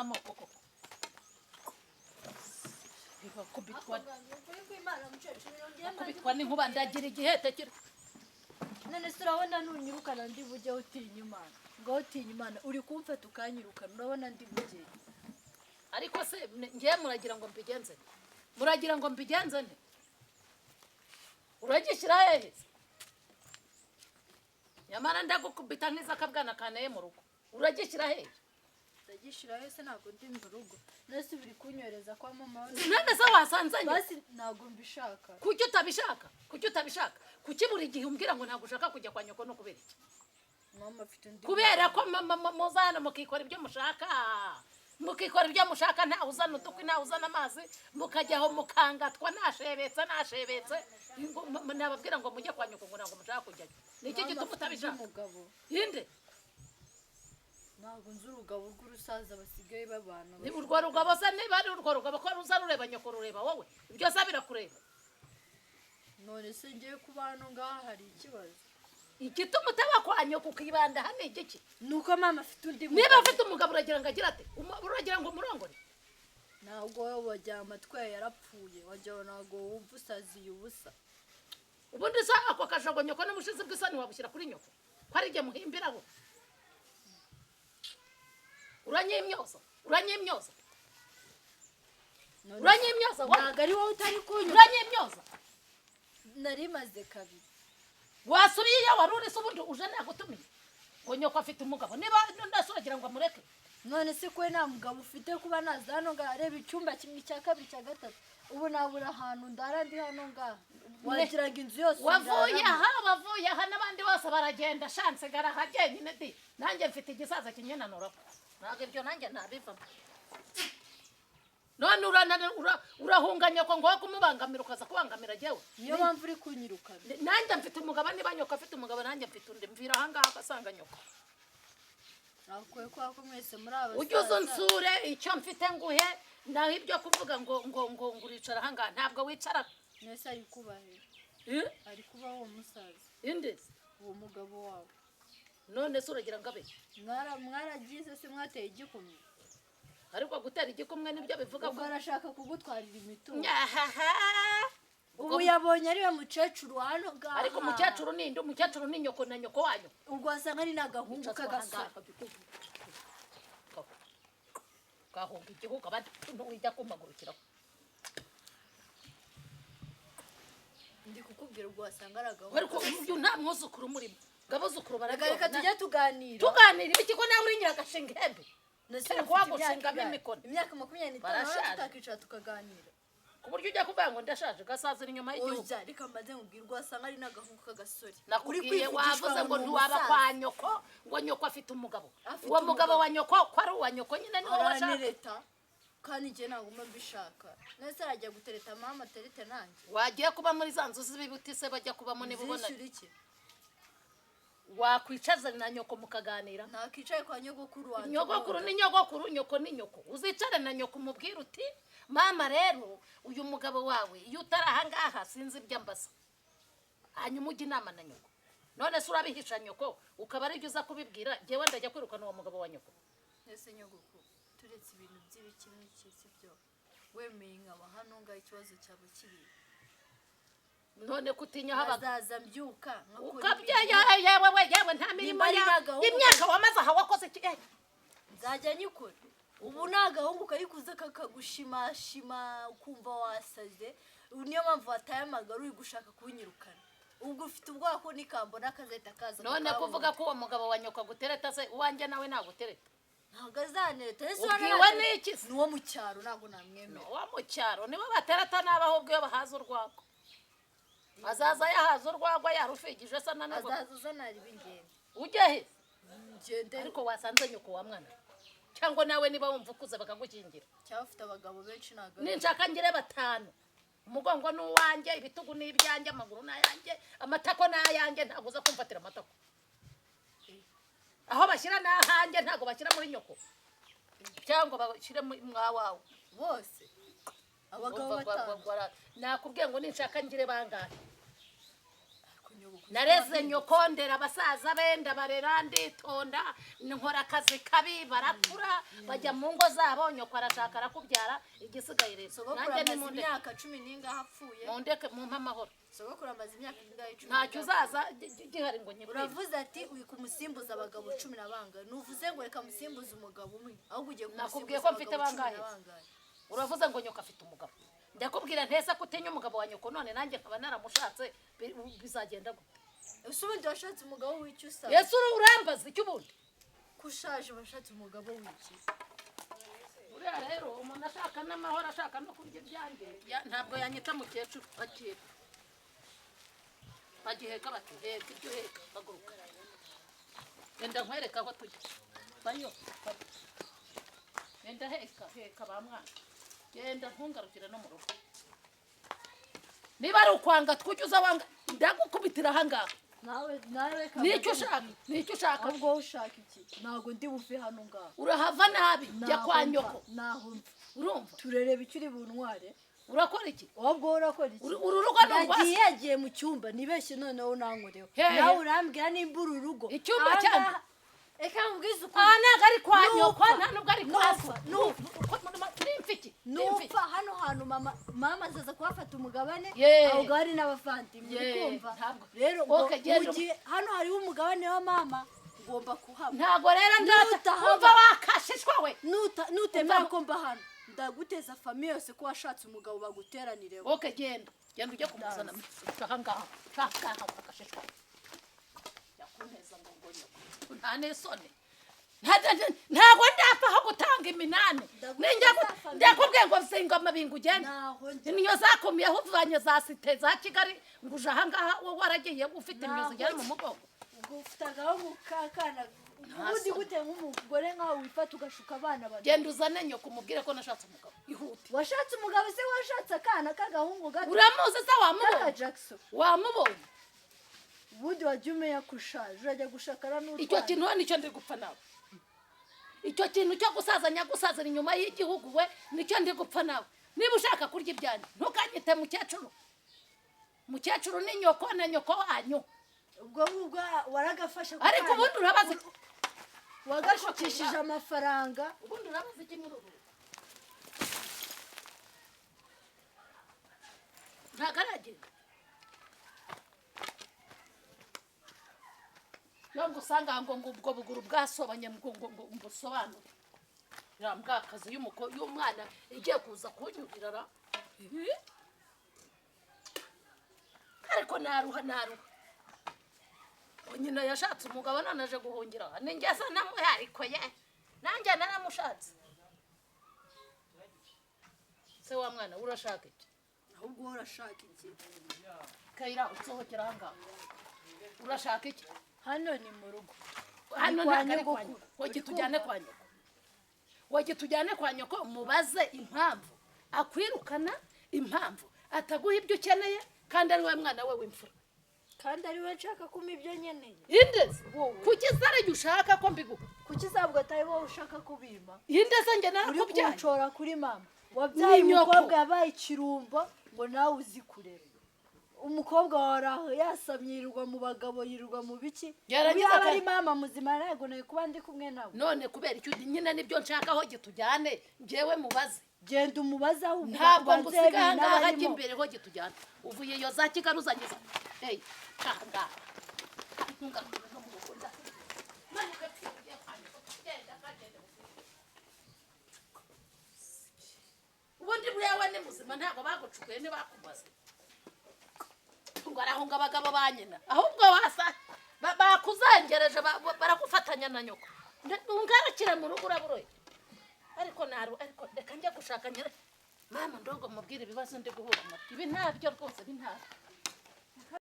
Amoko koko Bakubitwa bakubitwa n'inkuba, ndagira igihete kiri. None se urabona nunyirukana ndi bujye? Utinya Imana, ngaho utinya Imana, uri kumfata ukanyirukana, urabona ndi bujye? Ariko se ngewe muragira ngo mbigenze nte? Muragira ngo mbigenze nte? Uragishyira hehe se? Nyamara ndagukubita nk'izakabwana kaneye mu rugo. Uragishyira hehe? Ndagishyiraho se? Ntabwo ndi mu rugo. None se biri kunyohereza kwa mama we? None se wasanze nyoko? Basi ntabwo mbishaka. Kuki utabishaka? Kuki utabishaka? Kuki buri gihe umbwira ngo ntabwo ushaka kujya kwa nyoko? No kubera iki? Mama afite undi. Kubera ko muza hano mukikora ibyo mushaka, mukikora ibyo mushaka, ntawe uzana udukwi, ntawe uzana amazi, mukajyaho mukangatwa, nashebetse, nashebetse. Nababwira ngo mujye kwa nyoko, ngo ntabwo mushaka kujyayo. Ni iki Mama gituma afite undi utabishaka? mugabo. Inde? Ntabwo nzi urugabo rw'urusaza basigaye babana. Ni urwo rugabo se, niba ari urwo rugabo, ko ruza rureba nyoko, rureba wowe, ibyo se birakureba? None se ngiye kuba hano ngaha hari ikibazo? Igituma utaba kwa nyoko ukibanda hano igiki? Ni uko mama afite undi Niba mugabo. afite umugabo, uragira ngo agira ate? Uragira ngo umurongore? Ntabwo wowe wagira amatwi yawe yarapfuye, wagira ngo ntabwo wumva, usaziye ubusa. Ubundi se ako kajogo nyoko n'ubushizi bw'isoni wabushyira kuri nyoko, ko ari igihe muhimbiraho? Uranyimyoza, uranyimyoza. None Uranyimyoza wowe. Ntabwo ari wowe utari kunyumva. Uranyimyoza. Nari maze kabiri. Wasubiye iyo wari uri se? Ubundi uje nagutumiye ngo nyoko afite umugabo, niba ndase uragira ngo amureke? None se ko nta mugabo ufite, kuba naza hano ngaha, reba icyumba kimwe, icya kabiri, icya gatatu, ubu nabura ahantu ndara ndi hano ngaha, wagira ngo inzu yose Wavuye ndaramo. aha, wavuye aha n'abandi bose baragenda, shanse garaha jyenyine di. Nanjye mfite igisaza kinyenanuraho, ntabwo ibyo nanjye ntabivamo. None urahunga nyoko ngo wo kumubangamira, ukaza kubangamira jyewe? Niyo mpamvu uri kunyirukana. Nanjye mfite umugabo. Niba nyoko afite umugabo, nanjye mfite undi. Mvira ahangaha agasanga nyoko. Nakwiye kubera ko mwese muri abasaza. Ujye uza unsure, icyo mfite nguhe. Naho ibyo kuvuga ngo uricara ahangaha, ntabwo wicara. Mwese ari kubahe? Eh? Ari kubaho uwo musaza. Inde? Uwo mugabo wawe. None se uragira ngo abe Mwaragize se, mwateye igikumwe? Ariko gutera igikumwe nibyo bivuga Ubwo ko arashaka kugutwarira imitungo. Nyahaha. Ubu yabonye ariwe mukecuru hano ngaha. Ariko umukecuru ni nde? Umukecuru ni nyoko na nyoko wanyu. Ubwo wasanga ari n'agahungu k'agasore. Gahunga igihugu, abandi ujya kumagurukiraho. Ndi kukubwira, ubwo wasanga ari agahungu Ariko k'agasore. uyu nta mwuzukuru umurimo, ngo abuzukuru Reka, reka bararyoha. tujye tuganira. Tuganira ibiki, ko nawe uri nyiragashinga ihembe? Nese Kereka ufite uwagushingamo imyaka ingahe? imikono. Imyaka 25. Barashaje. Tutakicara tukaganira? Ku buryo ujya kuvuga ngo ndashaje, ugasazira inyuma y'igihugu. Oya, reka mbanze nkubwire, ubwo wasanga ari n'agahungu k'agasore uri Nakubwiye, kwivugishwa wavuze ngo ni ntiwaba umusaza. kwa nyoko, ngo nyoko afite umugabo. Afite Uwo mugabo umugabo. wa nyoko, ko ari uwa nyoko nyine, niwo washaka. Aranereta kandi njye ntabwo mba mbishaka. Nese arajya gutereta mama, aterete nanjye? Wagiye kuba muri za nzu z'ibibuti se bajya kubamo, niba ubona Zishyura iki? Wakwicaza na nyoko mukaganira. Ntakicaye kwa nyogokuru wanjye. Nyogokuru ni nyogokuru, nyoko ni nyoko. Uzicare na nyoko umubwire uti: "Mama, rero uyu mugabo wawe, iyo utari ahangaha sinzi ibyo ambasa." Hanyuma ujye inama na nyoko. None se urabihisha nyoko, ukaba aribyo uza kubibwira njyewe? Ndajya kwirukana uwo mugabo wa nyoko. Ese nyogokuru, turetse ibintu by'ibiki n'iki, si byo, wemeye nkaba hano ngaha, ikibazo cyaba kiri? None kutinya habaga Bazaza mbyuka nkakora ukabya ibintu. Yewe we, yewe, nta mirimo Nimba ari yawe. n'agahungu Imyaka wamaze aha wakoze iki? Nzajya nyikora. Ubu ni agahungu kari kuza kakagushimashima ukumva wasaze. Ubu niyo mpamvu wataye amagara, uri gushaka kunyirukana. Ubwo ufite ubwoba ko nikambona kazahita kaza None kakabona. kuvuga ko uwo mugabo wa nyoko agutereta se, uwanjye nawe nagutereta? Ntabwo azantereta ese? Ubwiwe Urabona n'iki se? Ni uwo mu cyaro, ntabwo namwemera. Uwo mu cyaro nibo batereta n'abaho. Ubwo iyo bahaza urwagwa, azaza yahaza urwagwa, yarufigije se ananirwa. Azaza uzana ibingendo. Ujya he? Ngende. Ariko wasanze nyoko wa mwana, cyangwa nawe niba wumva ukuze bakagukingira. Cyangwa ufite abagabo benshi, ntabwo ari Ninshaka ngire batanu. Umugongo ni uwanjye, ibitugu ni ibyanjye, amaguru ni ayanjye, amatako ni ayanjye. Ntabwo uza kumfatira amatako. Aho bashyira ni ahanjye, ntabwo bashyira muri nyoko cyangwa bashyire muri mwawawe. Bose abagabo batanu. Nakubwiye ngo ninshaka ngire bangahe. Ariko nyogokuru Nareze nyoko, ndera abasaza be, ndabarera, nditonda, nkora akazi kabi, barakura bajya mu ngo zabo. Nyoko arashaka, arakubyara. Igisigaye rero Sogokuru nanjye amaze nimundeke. imyaka 10 n'ingahe apfuye. Mundeke, mumpe amahoro. Sogokuru amaze imyaka ingahe? 10 Ntacyo n'ingahe. uzaza gihari ngo nyibwire. Uravuze ati uri kumusimbuza abagabo 10 na bangahe? Ntuvuze ngo reka musimbuze umugabo umwe, ahubwo ugiye Nakubwiye kumusimbuza ko mfite abagabo 10 bangahe? na bangahe? Uravuze ngo nyoko afite umugabo. Ndakubwira ntese ko utinya umugabo wa nyoko, none nanjye nkaba naramushatse, bizagenda gute? Ese ubundi washatse umugabo w'icyo usaba? Yesu, urambaza icyo ubundi? Ko ushaje, washatse umugabo w'iki? Uriya rero umuntu ashaka n'amahoro, ashaka no kurya ibyanjye, ntabwo yanyita mukecuru. Bakira bagiheka bati heka ibyo uheka, haguruka, genda nkwereka aho tujya. Bayo bayo. Genda, heka heka ba mwana, genda, ntungarukire no mu rugo. Niba ari ukwanga twujya uza wanga, ndagukubitira ahangaha. Nawe reka Nicyo mbanze. ushaka, nicyo ushaka. Ahubwo wowe ushaka iki? Ntabwo ndi buve hano ngaho. Urahava nabi, jya Naho kwa mva, nyoko. Naho mva. Urumva? Turareba icyo uri buntware. Urakora iki? Ahubwo wowe urakora iki? Uru rugo ni urwa Yagiye, yagiye mu cyumba nibeshye, noneho unankoreho. Hehe? Nawe urambwira nimba uru rugo Icyumba Aha cyanjye? Reka nkubwize ukuri. Aha ntabwo ari kwa Nupfa. nyoko, nta nubwo ari kwa so. Nupfa. Nimfiki, nimfiki. Nupfa hano hantu, mama azaza kuhafata umugabane. Ye. Aho hari n'abavandimwe, uri Ye, kumva? ntabwo. Rero ngo Okay, genda. mu gihe hano hariho umugabane wa mama, ngomba kuhaba. Ntabwo rero ndata. Nutahaba. Umva, wakashishwa we. Nutemera Umva. ko mba hano, ndaguteza famille yose ko washatse umugabo, baguteranireho. Okay, genda, genda ujye kumuzana aha ngaha, aha ngaha, wakashishwa yakunteza ngo nyoko nta n'isoni. Ntabwo ndapfa aho gutanga iminani. Ndaguteza Ninjya famille. Ndakubwiye ngo zinga amabingo ugende. Naho njya. Imyo zakumiyeho uvanye za cité za Kigali ngo uje ahangaha, wowe waragiye ufite imyo Naho zigera mu njya. mugongo. Ubwo ufite agahungu k'akana ubundi soni. gute nk'umugore nkawe wifata ugashuka abana bato? Genda uzane nyoko, umubwire ko nashatse umugabo, ihute. Washatse umugabo se? Washatse akana k'agahungu gato Uramuzi se? k'aka Wamubonye? Jackson. Wamubonye? Ubundi wajya umenya ko ushaje, urajya gushakana Icyo n'utwana. kintu we nicyo ndi gupfa nawe. Icyo kintu cyo gusaza nyagusazira inyuma y'igihugu we nicyo ndi gupfa nawe. Niba ushaka kurya ibyanjye, ntukanyite mukecuru. Mukecuru ni nyoko na nyoko wanyu. Ubwo ngubwo waragafashe ako Ariko kana. ubundi urabaza Wagashukishije amafaranga. Ubundi urabaza iki muri uru rugo? Ntabwo aragenda yo ngo usanga ngo ubwo buguru bwasobanye ngo mbusobanure. Ya mbwakazi y'umwana igiye kuza kunyurira ra. Ihi. Ariko naruha, naruha ngo nyina yashatse umugabo none aje guhungira aha. Ni njye se namuhe? Ariko ye nanjye naramushatse. Se wa mwana, urashaka iki? Ahubwo wowe urashaka iki? Kayira, usohokera ahangaha. Urashaka iki? Hano ni mu rugo. Hano Ni kwa ntabwo ari kwa nyogokuru. nyoko. Wajya tujyane kwa nyoko, wajya tujyane kwa nyoko, mubaze impamvu akwirukana, impamvu ataguha ibyo ukeneye, kandi ari we mwana we w'imfura. Kandi ari we nshaka kumpa ibyo nkeneye. Indeze? Wowe. Kuki se ari ushaka ko mbiguha? Kuki zabwo atari wowe ushaka kubimpa? Indeze njye Uri narakubyaye? kunshora kuri mama wabyaye Ni nyoko. umukobwa yabaye ikirumbo, ngo nawe uzi kurera umukobwa wawe aho yasamye, yirirwa mu bagabo, yirirwa mu biki. Yarangiza Yaba ari mama muzima, ntabwo nari kuba ndi kumwe nawe. None kubera icyo nyine nibyo nshaka, aho gitujyane njyewe mubaze. Genda umubaze aho. Ntabwo ubanze ngusiga ibintu ahangaha. aba Jya arimo. imbere ho gitujyane. Uvuye iyo za Kigali uzangiza hey ahangaha. Ntungarukire no mu rugo, manuka tugiye kwa nyoko. Genda, kagende. Ubundi buriya we ni muzima? Ntabwo bagucukuye ntibakumaze ngo arahunga abagabo ba nyina, ahubwo wasa bakuzengereje, baragufatanya na nyoko. Ungarukire mu rugo uraburoye. Ariko naru, ariko reka njya gushaka nyira mama ndogo mubwire ibibazo ndi guhura nabyo. Ibi ntabyo rwose, ibi ntabyo.